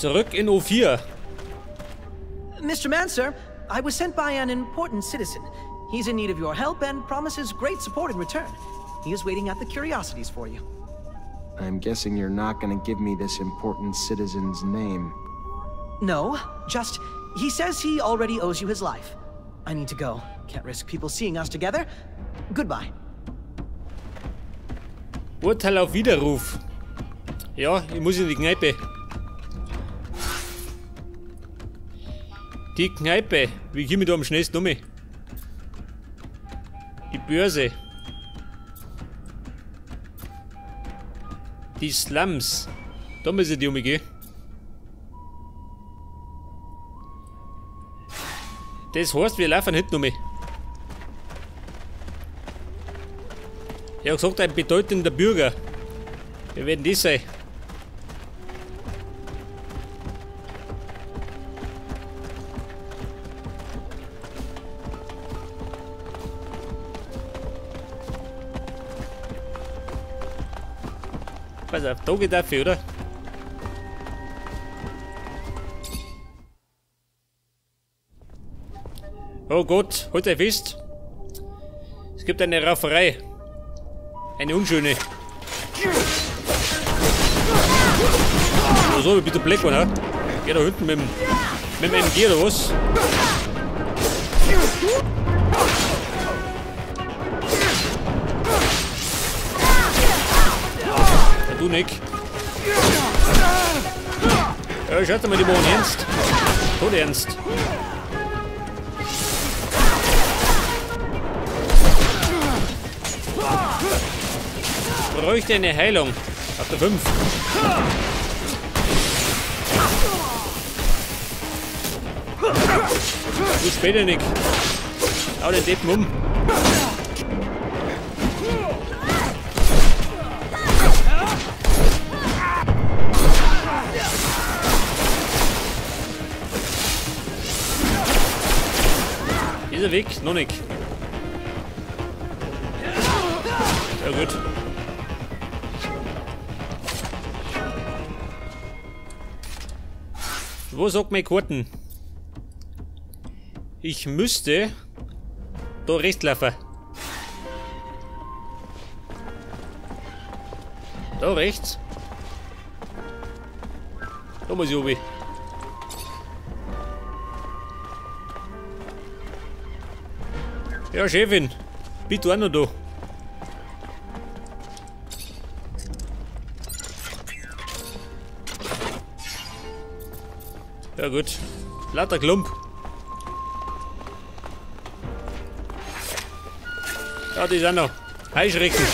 Zurück in O4. Mr. Manser, I was sent by an important citizen. He's in need of your help and promises great support in return. He is waiting at the Curiosities for you. I'm guessing you're not gonna give me this important citizen's name. No, just he says he already owes you his life. I need to go. Can't risk people seeing us together. Goodbye. Urteil auf Widerruf. Ja, ich muss in die Kneipe. Die Kneipe. Wie komme ich da am schnellsten um? Die Börse. Die Slums. Da muss ich die umgehen. Das heißt, wir laufen hinten um. Ich hab gesagt, ein bedeutender Bürger. Wir werden das sein. Pass auf, da geht dafür, oder? Oh Gott, halt euch fest. Es gibt eine Rauferei. Eine unschöne. Oh, so, ich bin der Black, oder? Geh da hinten mit dem MG oder was? Ja, du Nick. Ja, schaut mal, die machen ernst. Tot ernst. Bräuchte eine Heilung. Ab der 5. Bis später, Nick. Hau den Deppen um. Dieser Weg noch nicht. Ja gut. Wo sagt meine Karten? Ich müsste da rechts laufen. Da rechts. Da muss ich runter. Ja, Chefin, bitte auch noch da. Ja gut, lauter Klump. Ja, die sind noch. Heuschrecken.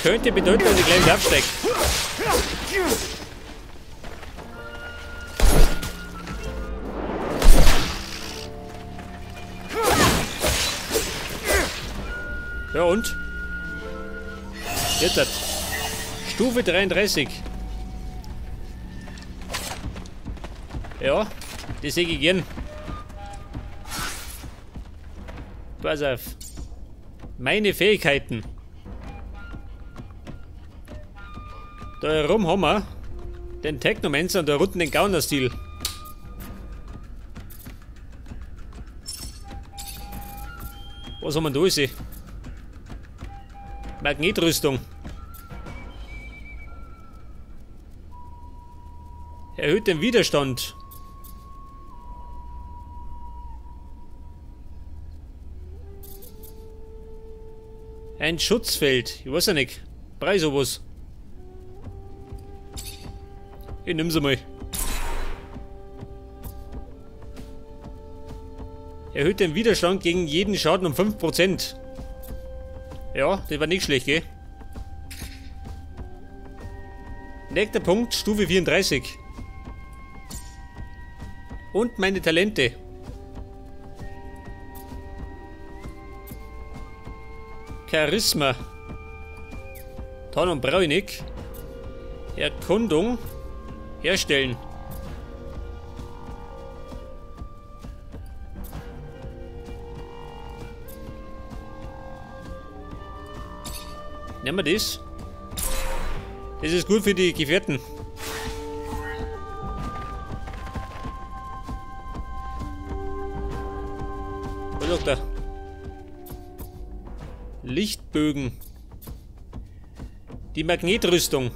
Könnte bedeuten, dass ich gleich wieder absteige. Ja und? Jetzt hat Stufe 33. Ja, das sehe ich gern. Pass auf. Meine Fähigkeiten. Da herum haben wir den Technomancer und da unten den Gaunerstil. Was haben wir da alles? Magnetrüstung. Erhöht den Widerstand. Ein Schutzfeld. Ich weiß ja nicht. Brauch ich sowas. Ich nehm's einmal. Erhöht den Widerstand gegen jeden Schaden um 5%. Ja, das war nicht schlecht, gell? Nächster Punkt, Stufe 34. Und meine Talente. Charisma. Tarnung brauche ich nicht. Erkundung. Herstellen. Nehmen wir das. Das ist gut für die Gefährten. Was sagt er? Lichtbögen. Die Magnetrüstung.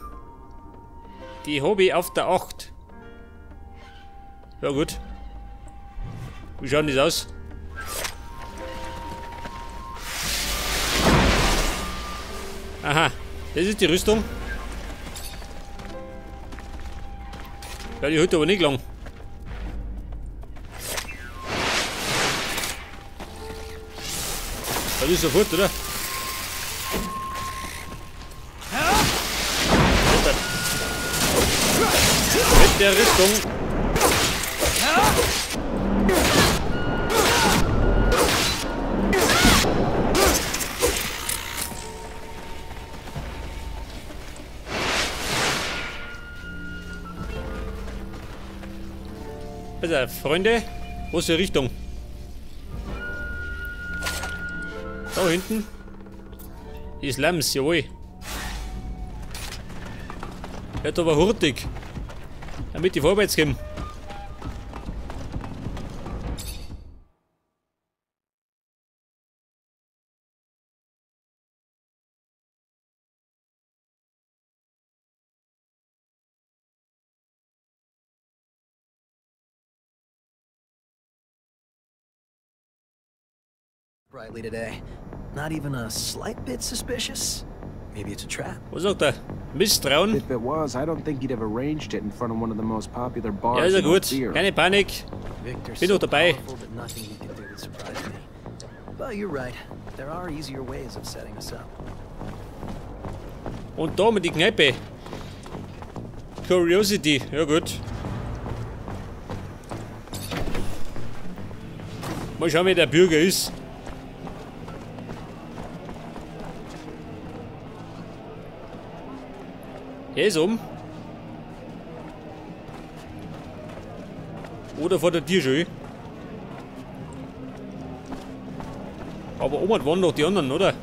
Die Hobby auf der 8. Ja gut. Wie schaut das aus? Aha, das ist die Rüstung. Ja, die hält aber nicht lang. Das ist sofort, oder? Mit der Rüstung. Also, Freunde, wo ist die Richtung? Da hinten. Die Slums, jawohl. Wird aber hurtig. Damit die vorwärts kommen. Brightly today. Not even a slight bit suspicious. Maybe it's a trap. Was sagt er? Misstrauen? If it was, I don't think he'd have arranged it in front of one of the most popular bars. Ja, ist ja gut. Keine Panik. Bin doch dabei. But you're right. There are easier ways of setting us up. Und da mit die Kneipe. Curiosity. Ja gut. Mal schauen, wer der Bürger ist. Er ist um. Oder vor der Tür schon. Aber oben waren doch die anderen, oder?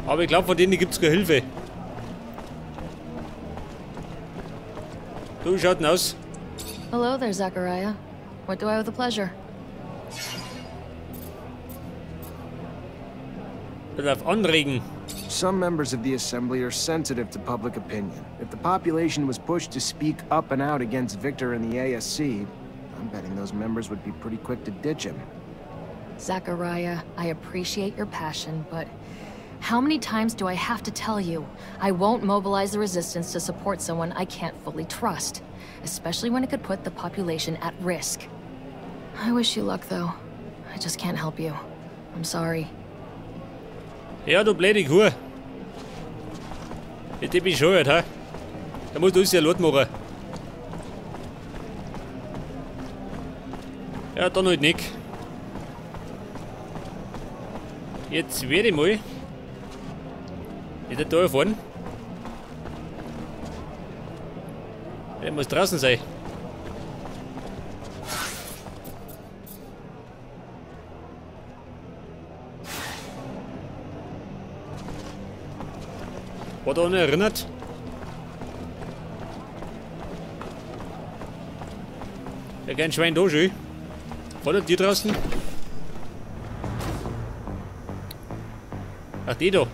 Aber ich glaube, von denen gibt es keine Hilfe. Du, wie schaut denn aus? Hello there, Zachariah. What do I owe the pleasure? Bitte auf anregen. Some members of the Assembly are sensitive to public opinion. If the population was pushed to speak up and out against Victor and the ASC, I'm betting those members would be pretty quick to ditch him. Zachariah, I appreciate your passion, but how many times do I have to tell you? I won't mobilize the resistance to support someone I can't fully trust, especially when it could put the population at risk. I wish you luck, though. I just can't help you. I'm sorry. Ja, du blöde Kuh. Ich bin bescheuert, hä? Da musst du uns ja laut machen. Ja, dann halt nicht. Jetzt werde ich mal nicht da fahren. Der muss draußen sein. War da einer erinnert? Ja, kein Schwein da schon. War der Tür draußen? Ach, die da.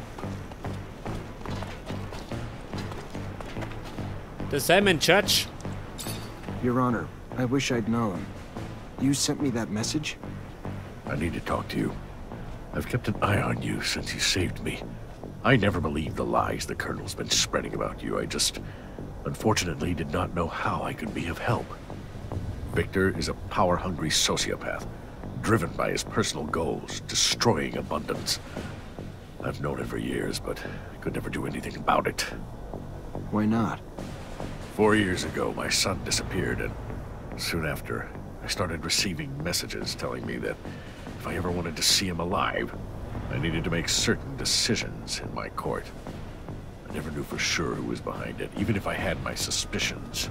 Der Simon Church. Your Honor, I wish I'd known. You sent me that message? I need to talk to you. I've kept an eye on you since you saved me. I never believed the lies the Colonel's been spreading about you. I just, unfortunately, did not know how I could be of help. Victor is a power-hungry sociopath, driven by his personal goals, destroying abundance. I've known it for years, but I could never do anything about it. Why not? 4 years ago, my son disappeared, and soon after, I started receiving messages telling me that if I ever wanted to see him alive, I needed to make certain decisions in my court. I never knew for sure who was behind it, even if I had my suspicions.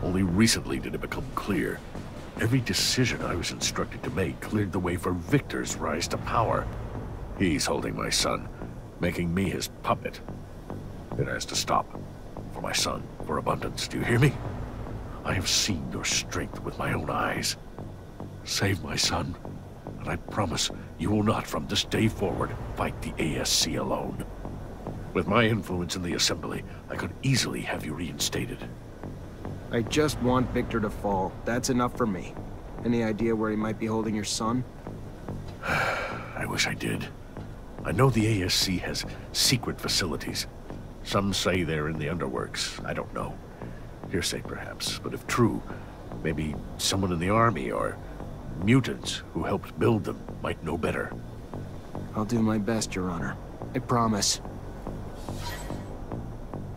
Only recently did it become clear. Every decision I was instructed to make cleared the way for Victor's rise to power. He's holding my son, making me his puppet. It has to stop. For my son, for Abundance, do you hear me? I have seen your strength with my own eyes. Save my son, and I promise you will not from this day forward fight the ASC alone. With my influence in the Assembly, I could easily have you reinstated. I just want Victor to fall. That's enough for me. Any idea where he might be holding your son? I wish I did. I know the ASC has secret facilities. Some say they're in the underworks. I don't know. Hearsay, perhaps, but if true, maybe someone in the army or mutants who helped build them might know better. I'll do my best, Your Honor. I promise.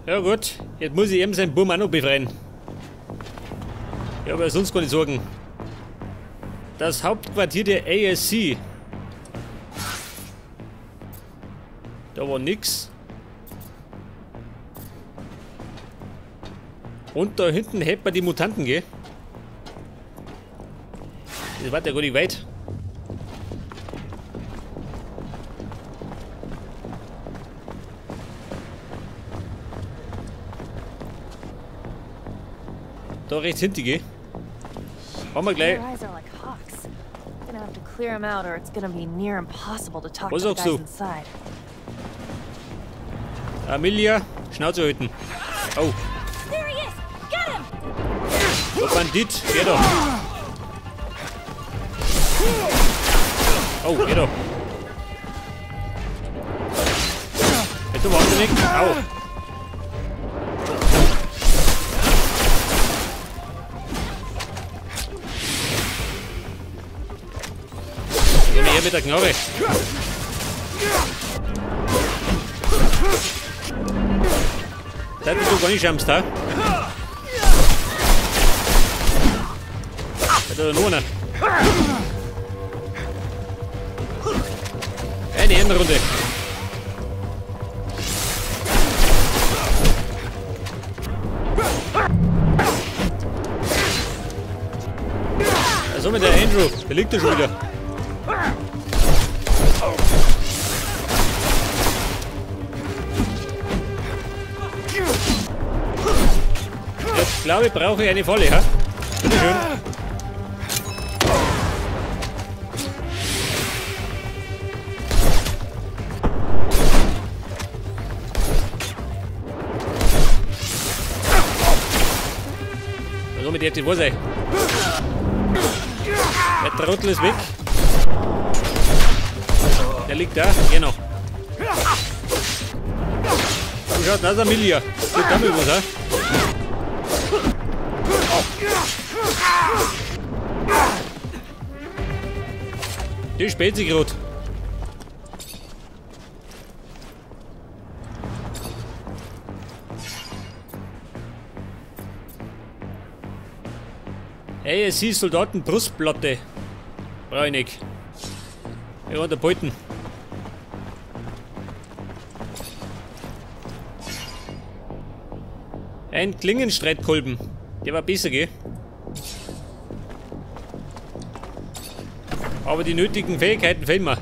Ja gut, jetzt muss ich eben seinen Buben auch noch befreien. Ja, aber sonst kann ich sorgen. Das Hauptquartier der ASC. Da war nix. Und da hinten hält man die Mutanten, gell? Das war ja gar nicht weit. Da rechts hinten, gell? Machen wir gleich. Was sagst du? Amelia, Schnauze halten. Oh. Der Bandit, geh doch. Oh, geh doch. Bist du wahnsinnig? Au. Geh mir her mit der Knarre. Da bist du gar nicht schamst, ha? Da ist noch einer. Eine Ehrenrunde. Also mit der Andrew, der liegt da schon wieder. Jetzt glaube ich, brauche ich eine Falle, ha? Bitteschön. Mit der wo sein. Der Trottel ist weg. Der liegt da, genau. Du schaut aus, Amelia. Tut damit was, ha? Die spät sich grad. ASC Soldaten Brustplatte. Brauch ich nicht. Wir wollen da beuten. Ein Klingenstreitkolben. Der war besser, gell? Aber die nötigen Fähigkeiten fehlen mir.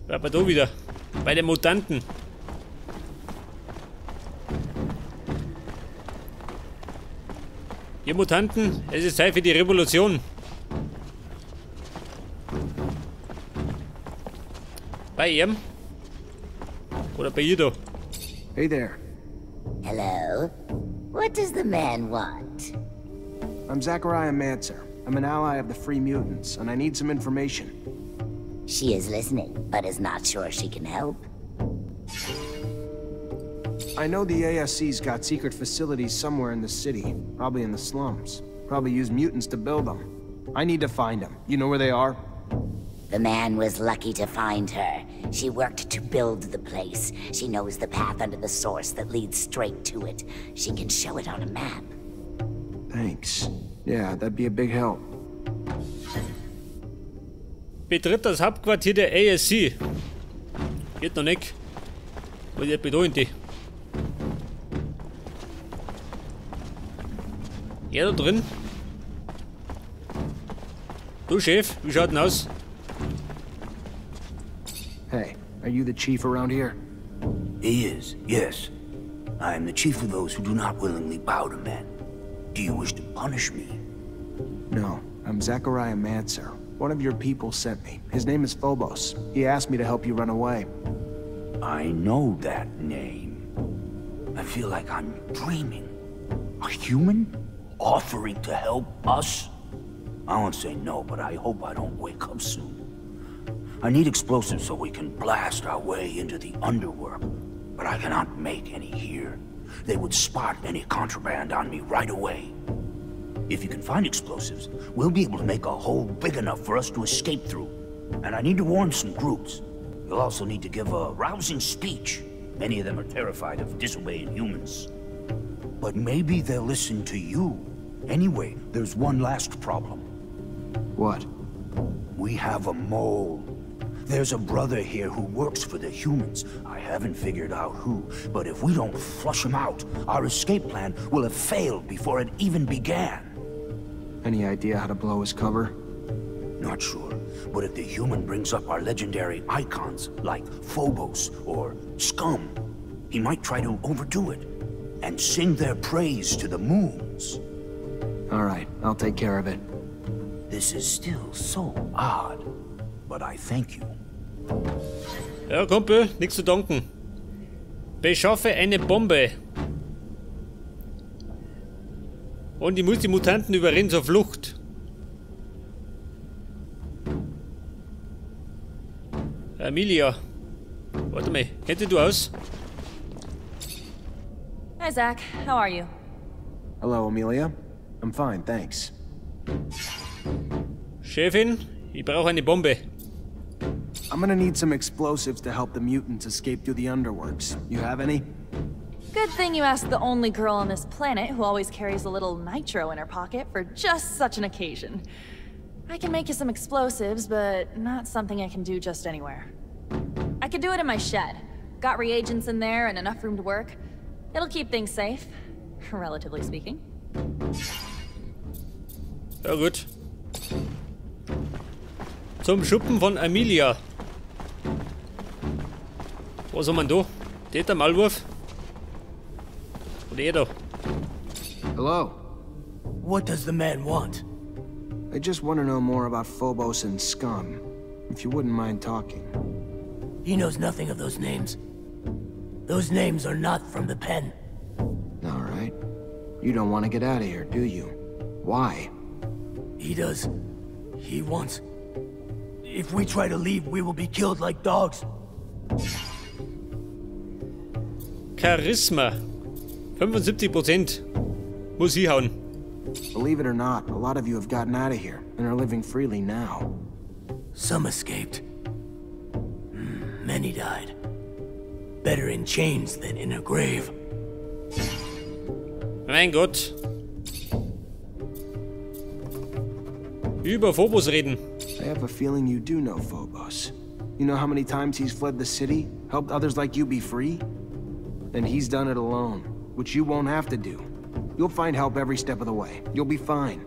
Bleib mal da wieder. Bei den Mutanten. Ihr Mutanten, es ist Zeit für die Revolution. Bei ihm? Oder bei ihr da? Hey there. Hello. What does the man want? I'm Zachariah Manser. I'm an ally of the Free Mutants, and I need some information. She is listening, but is not sure she can help. I know the ASC's got secret facilities somewhere in the city, probably in the slums. Probably use mutants to build them. I need to find them. You know where they are? The man was lucky to find her. She worked to build the place. She knows the path under the source that leads straight to it. She can show it on a map. Thanks. Yeah, that'd be a big help. Betritt das Hauptquartier der ASC. Geht noch nicht. Was ist bedeutend die? Ja, da drin. Du Chef, wie schaut denn aus? Hey, are you the chief around here? He is, yes. I am the chief of those who do not willingly bow to men. Do you wish to punish me? No, I'm Zachariah Manser. One of your people sent me. His name is Phobos. He asked me to help you run away. I know that name. I feel like I'm dreaming. A human? Offering to help us? I won't say no, but I hope I don't wake up soon. I need explosives so we can blast our way into the underwork. But I cannot make any here. They would spot any contraband on me right away. If you can find explosives, we'll be able to make a hole big enough for us to escape through. And I need to warn some groups. You'll also need to give a rousing speech. Many of them are terrified of disobeying humans. But maybe they'll listen to you. Anyway, there's one last problem. What? We have a mole. There's a brother here who works for the humans. I haven't figured out who, but if we don't flush him out, our escape plan will have failed before it even began. Any idea how to blow his cover? Not sure, but if the human brings up our legendary icons, like Phobos or Scum, he might try to overdo it and sing their praise to the moons. All right, I'll take care of it. This is still so odd, but I thank you. Ja, Kumpel, nichts zu danken. Beschaffe eine Bombe. Und ich muss die Mutanten überreden zur Flucht. Amelia. Warte mal, hätte du aus? Hi Zach, how are you? Hello, Amelia. I'm fine, thanks. Chefin, ich brauche eine Bombe. I'm gonna need some explosives to help the mutants escape through the underworks. You have any? Good thing you asked the only girl on this planet who always carries a little nitro in her pocket for just such an occasion. I can make you some explosives, but not something I can do just anywhere. I could do it in my shed. Got reagents in there and enough room to work. It'll keep things safe, relatively speaking. Ja gut. Zum Schuppen von Amelia. Was haben wir denn da? Der Maulwurf? Oder er da? Hello. What does the man want? I just want to know more about Phobos and Scum, if you wouldn't mind talking. He knows nothing of those names. Those names are not from the pen. All right. You don't want to get out of here, do you? Why? He does. He wants... If we try to leave, we will be killed like dogs. Charisma. 75%. Muss ich hauen. Believe it or not, a lot of you have gotten out of here and are living freely now. Some escaped. Many died. Better in chains than in a grave. Mein Gott. Über Phobos reden. I have a feeling you do know Phobos. You know how many times he's fled the city, helped others like you be free? And he's done it alone, which you won't have to do. You'll find help every step of the way. You'll be fine.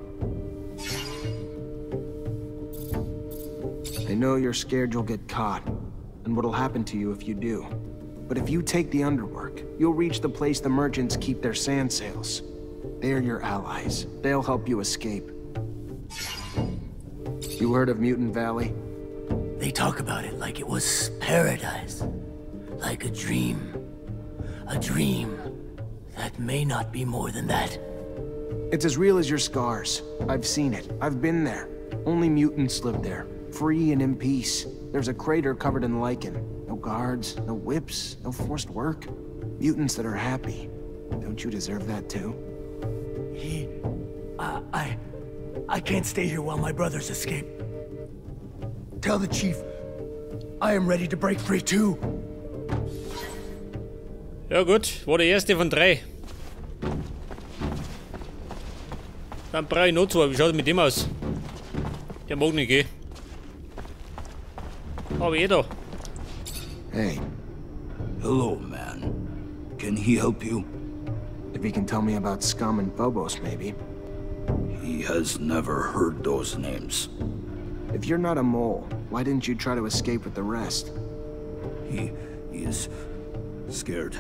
I know you're scared you'll get caught, and what'll happen to you if you do. But if you take the underwork, you'll reach the place the merchants keep their sand sails. They're your allies. They'll help you escape. You heard of Mutant Valley? They talk about it like it was paradise. Like a dream. A dream that may not be more than that. It's as real as your scars. I've seen it. I've been there. Only mutants live there, free and in peace. There's a crater covered in lichen. No guards, no whips, no forced work. Mutants that are happy. Don't you deserve that too? I can't stay here while my brothers escape. Tell the chief, I am ready to break free too. Ja gut, war der erste von 3. Dann brauche ich noch 2. Wie schaut es mit dem aus? Der mag nicht gehen. Aber da. Hey. Hello, man. Can he help you? If he can tell me about Scum and Phobos, maybe. He has never heard those names. If you're not a mole, why didn't you try to escape with the rest? He is scared.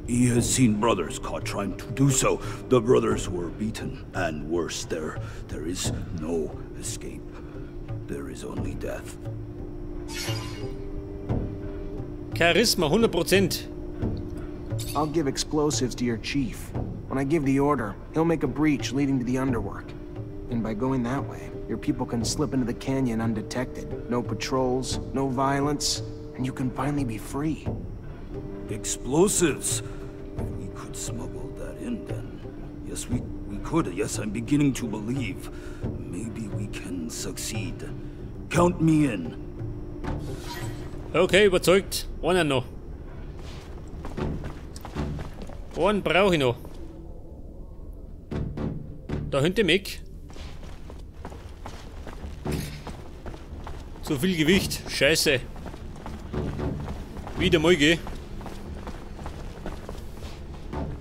He has seen brothers caught trying to do so. The brothers were beaten, and worse, there is no escape. There is only death. Charisma, 100%. I'll give explosives to your chief. When I give the order, he'll make a breach leading to the underwork. And by going that way, your people can slip into the canyon undetected. No patrols, no violence, and you can finally be free. Explosives! If we could smuggle that in, then... Yes, we could. Yes, I'm beginning to believe. Maybe we can succeed. Count me in. Okay, überzeugt. Einen noch. Einen brauche ich noch. Da hinter mich. So viel Gewicht. Scheiße. Wieder mal geh.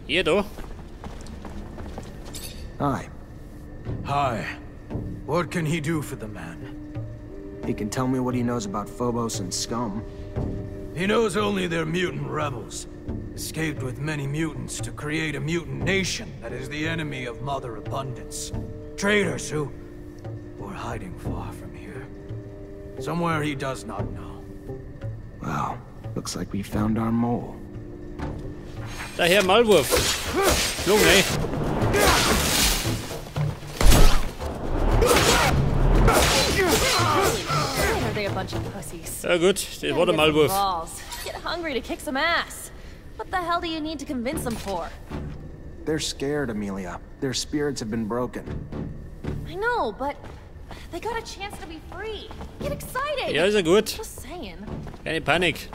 Hier da. Hi. Hi. What can he do for the man? He can tell me what he knows about Phobos and Scum. He knows only they're mutant rebels. Escaped with many mutants to create a mutant nation that is the enemy of Mother Abundance. Traitors who were hiding far from here. Somewhere he does not know. Well, looks like we found our mole. Daher Maulwurf. Flog, ey. Are they a bunch of pussies? Ja gut, das war der Maulwurf. Get hungry to kick some ass. What the hell do you need to convince them for? They're scared, Amelia. Their spirits have been broken. I know, but they got a chance to be free. Get excited. Ja, ist ja gut. Just saying. Keine Panik.